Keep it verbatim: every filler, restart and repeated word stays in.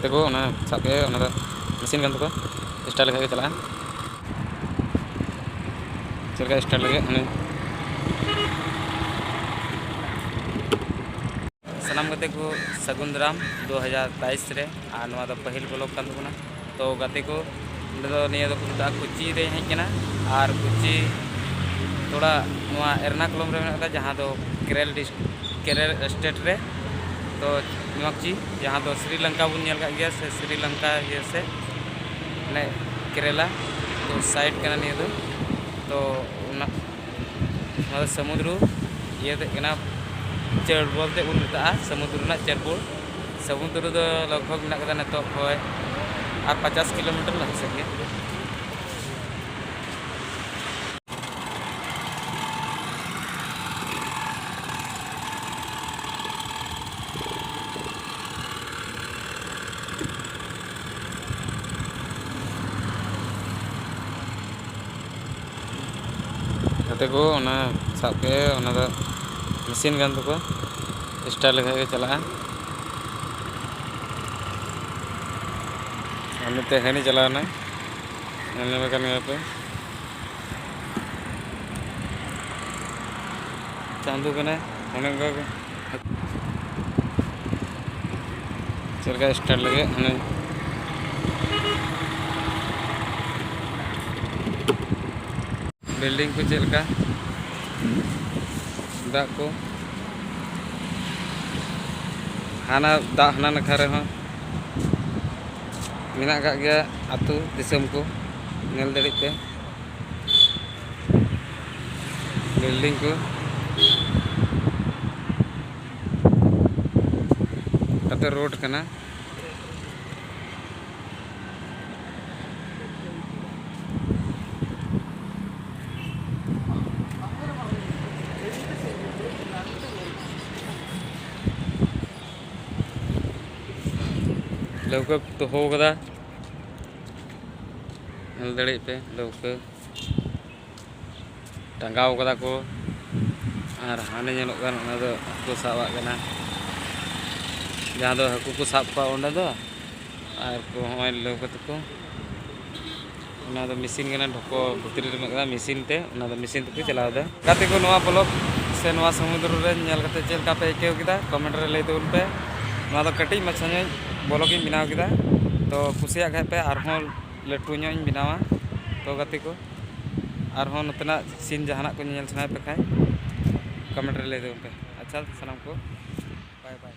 ᱛᱮᱠᱚ ᱚᱱᱟ ᱥᱟᱵ ᱠᱮᱫ, ᱚᱱᱟ ᱫᱚ ᱢᱮᱥᱤᱱ ᱠᱟᱱ ᱛᱟᱠᱚᱣᱟ, ᱥᱴᱟᱨᱴ ᱞᱮᱠᱷᱟᱡ ᱜᱮ ᱪᱟᱞᱟᱜᱼᱟ᱾ ᱪᱮᱫ ᱞᱮᱠᱟ ᱥᱴᱟᱨᱴ ᱞᱟᱹᱜᱤᱫ ᱚᱱᱮ ᱥᱟᱱᱟᱢ ᱜᱟᱛᱮ ᱠᱚ ᱥᱟᱹᱜᱩᱱ ᱫᱟᱨᱟᱢ ᱫᱩ ᱦᱟᱡᱟᱨ ᱛᱮᱭᱤᱥ ᱨᱮ᱾ ᱟᱨ ᱱᱚᱣᱟ ᱫᱚ ᱯᱟᱹᱦᱤᱞ ᱵᱞᱚᱜ ᱠᱟᱱ ᱛᱟᱵᱚᱱᱟ᱾ ᱛᱚ ᱜᱟᱛᱮ ᱠᱚ, ᱚᱸᱰᱮ ᱫᱚ ᱱᱤᱭᱟᱹ ᱫᱚᱠᱚ ᱢᱮᱛᱟᱜᱼᱟ ᱠᱳᱪᱤ ᱨᱮ ᱦᱮᱡ ᱠᱟᱱᱟ᱾ ᱟᱨ ᱠᱳᱪᱤ ᱛᱷᱚᱲᱟ ᱱᱚᱣᱟ ᱮᱨᱱᱟᱠᱩᱞᱚᱢ ᱨᱮ ᱢᱮᱱᱟᱜ ᱟᱠᱟᱫᱟ, ᱡᱟᱦᱟᱸ ᱫᱚ ᱠᱮᱨᱮᱞ ᱰᱤᱥ-, ᱠᱮᱨᱮᱞ ᱥᱴᱮᱴ ᱨᱮ᱾ ᱛᱚ ᱱᱚᱣᱟ ᱠᱳᱪᱤ, ᱡᱟᱦᱟᱸ ᱫᱚ ᱥᱨᱤᱞᱚᱝᱠᱟ ᱵᱚᱱ ᱧᱮᱞ ᱠᱟᱜ ᱜᱮᱭᱟ, ᱥᱮ ᱥᱨᱤᱞᱚᱝᱠᱟ ᱤᱭᱟᱹ ᱥᱮ ᱢᱟᱱᱮ ᱠᱮᱨᱮᱞᱟ, ᱛᱚ ᱥᱟᱭᱤᱰ ᱠᱟᱱᱟ ᱱᱤᱭᱟᱹ ᱫᱚ᱾ ᱛᱚ ᱚᱱᱟ, ᱱᱚᱣᱟ ᱫᱚ ᱥᱟᱹᱢᱩᱫᱽᱨᱩ ᱤᱭᱟᱹ ᱛᱮ ᱠᱟᱱᱟ, ᱪᱟᱹᱲ ᱵᱚᱞᱛᱮ ᱵᱚᱱ ᱢᱮᱛᱟᱜᱼᱟ, ᱥᱟᱹᱢᱩᱫᱽᱨᱩ ᱨᱮᱱᱟᱜ ᱪᱟᱹᱲ ᱵᱚᱞ᱾ ᱥᱟᱹᱢᱩᱫᱽᱨᱩ ᱫᱚ ᱞᱚᱜᱽ ᱵᱷᱚᱜᱽ ᱢᱮᱱᱟᱜ ᱠᱟᱫᱟ ᱱᱤᱛᱚᱜ ᱠᱷᱚᱡ ᱟᱨ ᱯᱚᱪᱟᱥ ᱠᱤᱞᱳᱢᱤᱴᱟᱨ ᱞᱟᱦᱟ ᱥᱮᱫ ᱜᱮ᱾ ᱜᱟᱛᱮ ᱠᱚ, ᱚᱱᱟ ᱥᱟᱵ ᱠᱮᱫ, ᱚᱱᱟ ᱫᱚ ᱢᱮᱥᱤᱱ ᱠᱟᱱ ᱛᱟᱠᱚᱣᱟ, ᱥᱴᱟᱨᱴ ᱞᱮᱠᱷᱟᱡ ᱜᱮ ᱪᱟᱞᱟᱜᱼᱟ᱾ ᱟᱨ ᱱᱚᱛᱮ ᱦᱟᱹᱱᱤ ᱪᱟᱞᱟᱣ ᱮᱱᱟᱭ, ᱧᱮᱞ ᱧᱟᱢᱮ ᱠᱟᱱ ᱜᱮᱭᱟ ᱯᱮ᱾ ᱪᱟᱸᱫᱚ ᱠᱟᱱᱟᱭ, ᱚᱱᱮ ᱚᱱᱠᱟ ᱜᱮ᱾ ᱪᱮᱫ ᱞᱮᱠᱟ ᱥᱴᱟᱨᱴ ᱞᱟᱹᱜᱤᱫ, ᱚᱱᱮ ᱵᱤᱞᱰᱤᱝ ᱠᱚ ᱪᱮᱫ ᱞᱮᱠᱟ, ᱫᱟᱜ ᱠᱚ ᱦᱟᱱᱟ, ᱫᱟᱜ ᱦᱟᱱᱟ ᱱᱟᱠᱷᱟ ᱨᱮᱦᱚᱸ ᱢᱮᱱᱟᱜ ᱟᱠᱟᱫ ᱜᱮᱭᱟ ᱟᱹᱛᱩ ᱫᱤᱥᱚᱢ ᱠᱚ, ᱧᱮᱞ ᱫᱟᱲᱮᱭᱟᱜ ᱯᱮ᱾ ᱵᱤᱞᱰᱤᱝ ᱠᱚ ᱠᱟᱛᱮ ᱨᱳᱰ ᱠᱟᱱᱟ᱾ ᱞᱟᱹᱣᱠᱟᱹ ᱠᱚ ᱫᱚᱦᱚ ᱠᱟᱫᱟ, ᱧᱮᱞ ᱫᱟᱲᱮᱭᱟᱜ ᱯᱮ ᱞᱟᱹᱣᱠᱟᱹ᱾ ᱴᱟᱸᱜᱟᱣ ᱠᱟᱫᱟ ᱠᱚ᱾ ᱟᱨ ᱦᱟᱸᱰᱮ ᱧᱮᱞᱚᱜ ᱠᱟᱱ, ᱚᱱᱟ ᱫᱚ ᱦᱟᱹᱠᱩ ᱥᱟᱵᱟᱜ ᱠᱟᱱᱟ, ᱡᱟᱦᱟᱸ ᱫᱚ ᱦᱟᱹᱠᱩ ᱠᱚ ᱥᱟᱵ ᱠᱚᱣᱟ ᱚᱸᱰᱮ ᱫᱚ᱾ ᱟᱨ ᱠᱚ ᱦᱚᱸᱜᱼᱚᱭ ᱞᱟᱹᱣᱠᱟᱹ ᱛᱟᱠᱚ, ᱚᱱᱟ ᱫᱚ ᱢᱮᱥᱤᱱ ᱠᱟᱱᱟ, ᱰᱷᱚᱠᱚ ᱵᱷᱤᱛᱨᱤ ᱨᱮ ᱢᱮᱱᱟᱜ ᱠᱟᱫᱟ, ᱢᱮᱥᱤᱱ ᱛᱮ, ᱚᱱᱟ ᱫᱚ ᱢᱮᱥᱤᱱ ᱛᱮᱠᱚ ᱪᱟᱞᱟᱣ ᱮᱫᱟ᱾ ᱜᱟᱛᱮ ᱠᱚ, ᱱᱚᱣᱟ ᱵᱞᱚᱜ ᱥᱮ ᱱᱚᱣᱟ ᱥᱚᱢᱩᱫᱨᱚ ᱨᱮ ᱧᱮᱞ ᱠᱟᱛᱮ ᱪᱮᱫ ᱞᱮᱠᱟ ᱯᱮ ᱟᱹᱭᱠᱟᱹᱣ ᱠᱮᱫᱟ, ᱠᱚᱢᱮᱱᱴ ᱨᱮ ᱞᱟᱹᱭ ᱛᱟᱵᱚᱱ ᱯᱮ᱾ ᱱᱚᱣᱟ ᱫᱚ ᱠᱟᱹᱴᱤᱡ ᱢᱟᱪᱷᱟ ᱧᱚᱜ ᱵᱞᱚᱜ ᱤᱧ ᱵᱮᱱᱟᱣ ᱠᱮᱫᱟ, ᱛᱚ ᱠᱩᱥᱤᱭᱟᱜ ᱠᱷᱟᱡ ᱯᱮ ᱟᱨᱦᱚᱸ ᱞᱟᱹᱴᱩ ᱧᱚᱜ ᱤᱧ ᱵᱮᱱᱟᱣᱟ᱾ ᱛᱚ ᱜᱟᱛᱮ ᱠᱚ, ᱟᱨᱦᱚᱸ ᱱᱚᱛᱮᱱᱟᱜ ᱥᱤᱱ ᱡᱟᱦᱟᱱᱟᱜ ᱠᱚ ᱧᱮᱞ ᱥᱟᱱᱟᱭᱮᱫ ᱯᱮ ᱠᱷᱟᱡ, ᱠᱚᱢᱮᱱᱴ ᱨᱮ ᱞᱟᱹᱭ ᱛᱟᱵᱚᱱ ᱯᱮ᱾ ᱟᱪᱪᱷᱟ, ᱥᱟᱱᱟᱢ ᱠᱚ ᱵᱟᱭ ᱵᱟᱭ᱾